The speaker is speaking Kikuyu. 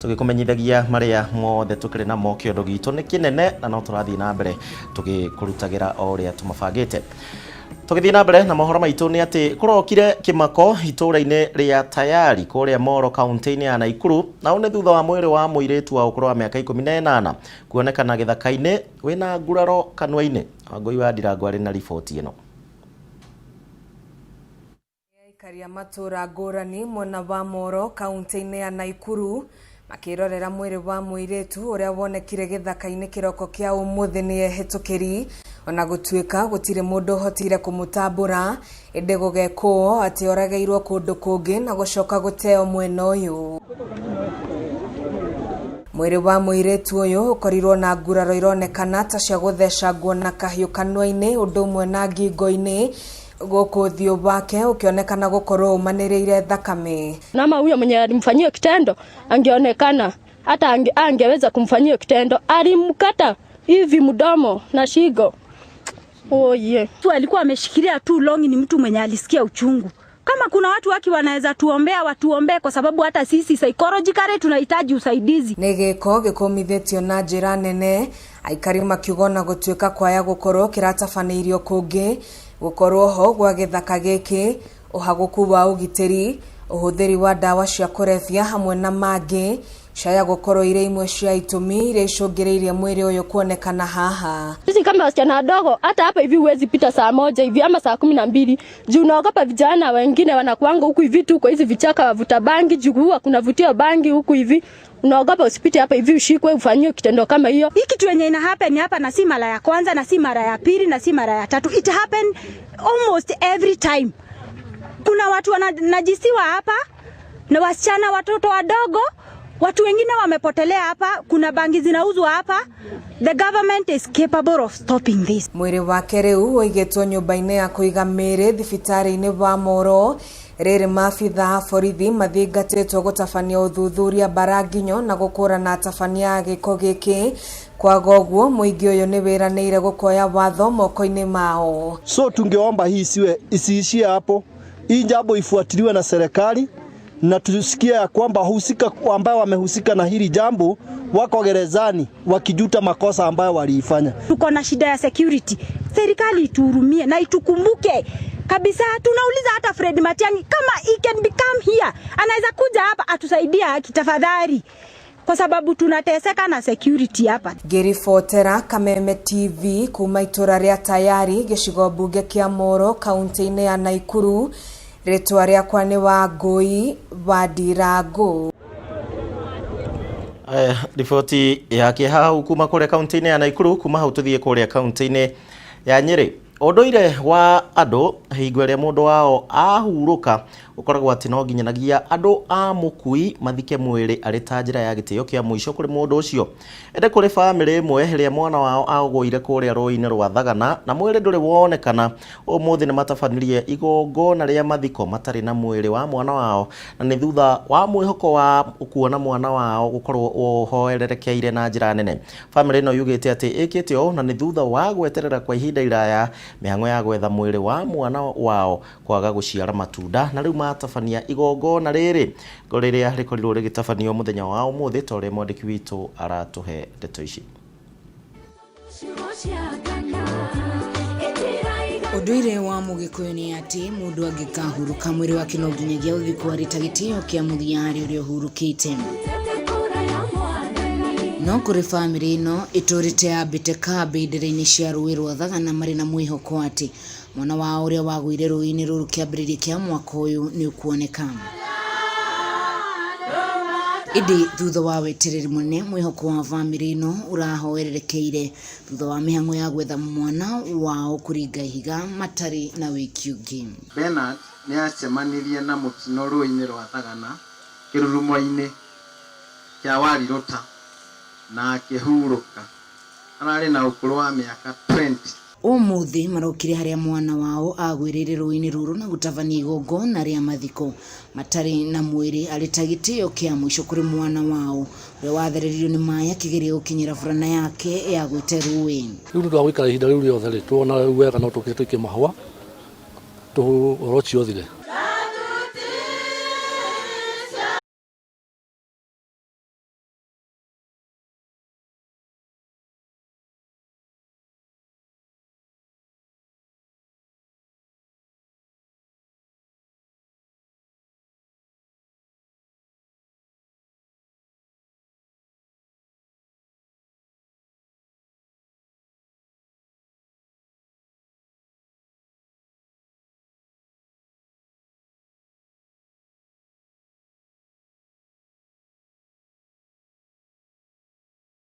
Tũgĩkũmenyithagia marĩa mothe tũkĩrĩ namo. Kĩondo gitũ nĩ kĩnene na no tũrathiĩ na mbere tũgĩkũrutagĩra o ũrĩa tũmabangĩte. Tũgĩthiĩ na mbere na mohoro maitũ nĩ atĩ kũrokire kĩmako itũũra-inĩ rĩa Tayari kũrĩa Moro kaunti-inĩ ya Naikuru, na ũũ nĩ thutha wa mwĩrĩ wa mũirĩtu wa ũkũrũ wa mĩaka 18 kuonekana gĩthaka-inĩ wĩna nguraro kanua-inĩ. Wangũi wa Ndirango arĩ na riboti ĩno. Aikari a matũũra ngũrani mwena wa Moro kaunti-inĩ ya Naikuru makĩrorera mwĩrĩ wa mũirĩtu ũrĩa wonekire gĩthaka-inĩ kĩroko kĩa ũmũthĩ nĩ ehĩtũkĩri, ona gũtuĩka gũtirĩ mũndũ ũhotire kũmũtambũra, ĩndĩ gũgekwo atĩ oragĩirwo kũndũ kũngĩ na gũcoka gũteo mwena ũyũ. Mwĩrĩ wa mũirĩtu ũyũ ũkorirwo na nguraro ironekana ta cia gũthecangwo na kahiũ kanua-inĩ ũndũ ũmwe na ngingo-inĩ, gũkũ ũthiũ wake ũkĩonekana gũkorwo ũmanĩrĩire thakame. Nama huyo mwenye alimfanyia kitendo angeonekana, hata angeweza kumfanyia kitendo, alimkata hivi mdomo na shingo. Oh yeah. Tu alikuwa ameshikilia tu longi, ni mtu mwenye alisikia uchungu. Kama kuna watu waki wanaweza tuombea, watuombee, kwa sababu hata sisi psychologically tunahitaji usaidizi. Nĩ gĩko gĩkũmithĩtio na njĩra nene, aikari makiuga ona gũtuĩka kwaya gũkorwo kĩratabanĩirio kũngĩ, gũkorwo ho gwa gĩthaka gĩkĩ, ũhagũku wa ũgitĩri, ũhũthĩri wa ndawa cia kũrebia hamwe na mangĩ, ciaya gũkorwo irĩ imwe cia itũmi iria icũngĩrĩirie mwĩrĩ ũyũ kuonekana haha. Sisi kama wasichana wadogo, hata hapa hivi huwezi pita saa 1 hivi ama saa 12 juu unaogopa vijana wengine wanakuanga huku hivi tu kwa hizi vichaka wavuta bangi, juu huwa kuna vutio bangi huku hivi. Unaogopa usipite hapa hivi ushikwe ufanyiwe kitendo kama hiyo. Hii kitu yenye ina happen hapa na si mara ya kwanza na si mara ya pili na si mara ya tatu. It happen almost every time. Kuna watu wananajisiwa hapa na wasichana, watoto wadogo, watu wengine wamepotelea hapa, kuna bangi zinauzwa hapa. The government is capable of stopping this. Mwĩrĩ wake rĩu ũigĩtwo nyũmba-inĩ ya kũiga mĩĩrĩ thibitarĩ-inĩ wa Moro. Rĩrĩ maabitha a borithi mathingatĩtwo gũtabania ũthuthuria mbaranginyo na gũkũrana atabania a gĩko gĩkĩ. Kwaga ũguo, mũingĩ ũyũ nĩ wĩranĩire gũkoya watho moko-inĩ mao. So tungeomba hii isiwe isiishie hapo, hii jambo ifuatiliwe na serikali na tusikie ya kwamba wahusika ambao wamehusika na hili jambo wako gerezani wakijuta makosa ambayo waliifanya. Tuko na shida ya security. Serikali ituhurumie na itukumbuke kabisa. Tunauliza hata Fred Matiang'i kama he can become here, anaweza kuja hapa atusaidie haki tafadhali, kwa sababu tunateseka na security hapa. Ngĩribotera Kameme TV kuma itũra rĩa Tayari, gĩcigo mbunge kĩa Moro, kaunti-inĩ ya Naikuru, rĩtwa rĩakwa nĩ Wangũi wa Ndirangu. Aya, riboti ya kĩeha hau kuma kũrĩa kaunti-inĩ ya Naikuru. Kuma hau tũthiĩ kũrĩa kaunti-inĩ ya Nyĩrĩ. Ũndũire wa andũ hingo ĩrĩa mũndũ wao ahurũka ũkoragwo atĩ no nginyanagia andũ a mũkui mathike mwĩrĩ arĩ ta njĩra ya gĩtĩo kĩa mũico kũrĩ mũndũ ũcio. Ĩndĩ kũrĩ bamĩrĩ ĩmwe ĩrĩa mwana wao agũire kũrĩa rũĩ-inĩ rwa Thagana na mwĩrĩ ndũrĩ wonekana, ũmũthĩ nĩ matabanirie igongona rĩa mathiko matarĩ na mwĩrĩ wa mwana wao, na nĩ thutha wa mwĩhoko wa kuona mwana wao gũkorwo ũhoererekeire na njĩra nene. Bamĩrĩ ĩno yugĩte atĩ ĩkĩte ũũ na nĩ thutha wa gweterera kwa ihinda iraya mĩhang'o ya gwetha mwĩrĩ wa mwana wao kwaga gũciara matunda, na rĩu matabania igongona rĩrĩ rĩrĩa rĩkorirwo rĩgĩtabanio mũthenya wa ũmũthĩ, ta ũrĩa mwandĩki witũ aratũhe ndeto ici. Ũndũire wa Mũgĩkũyũ nĩ atĩ mũndũ angĩkahurũka, mwĩrĩ wake no nginyagia ũthikwo arĩ ta gĩtĩo kĩa mũthia harĩ ũrĩa ũhurũkĩte. No kũrĩ bamĩrĩ ĩno ĩtũrĩte yambĩte kambĩ ndere-inĩ cia rũĩ rwa Thagana marĩ na mwĩhoko atĩ mwana wao ũrĩa wagũire rũĩ-inĩ rũrũ kĩambĩrĩria kĩa mwaka ũyũ nĩ ũkuoneka. Ĩndĩ thutha wa wetereri mũnene, mwĩhoko wa bamĩrĩ ĩno ũrahoererekeire thutha wa mĩhang'o ya gwetha mwana wao kũringa ihiga matarĩ na wĩki ũngĩ. Bernard nĩ aacemanirie na mũtino rũũĩ-inĩ rwa Thagana kĩrurumo-inĩ kĩa Warirũta na akĩhurũka. Ararĩ na ũkũrũ wa mĩaka 20. Ũmũthĩ marokire harĩa mwana wao agwĩrĩire rũĩ-inĩ rũrũ na gũtabania igongona rĩa mathiko matarĩ na mwĩrĩ arĩ ta gĩtĩo kĩa mũico kũrĩ mwana wao ũrĩa wathereririo nĩ maĩ akĩgeria gũkinyĩra burana yake ya gwĩte rũĩ. Rĩu nĩ ũndũ wa gũikara ihinda rĩu rĩothe rĩ, tuona rĩu wega no tũkire tũikie mahũa, ũhoro ũcio ũthire.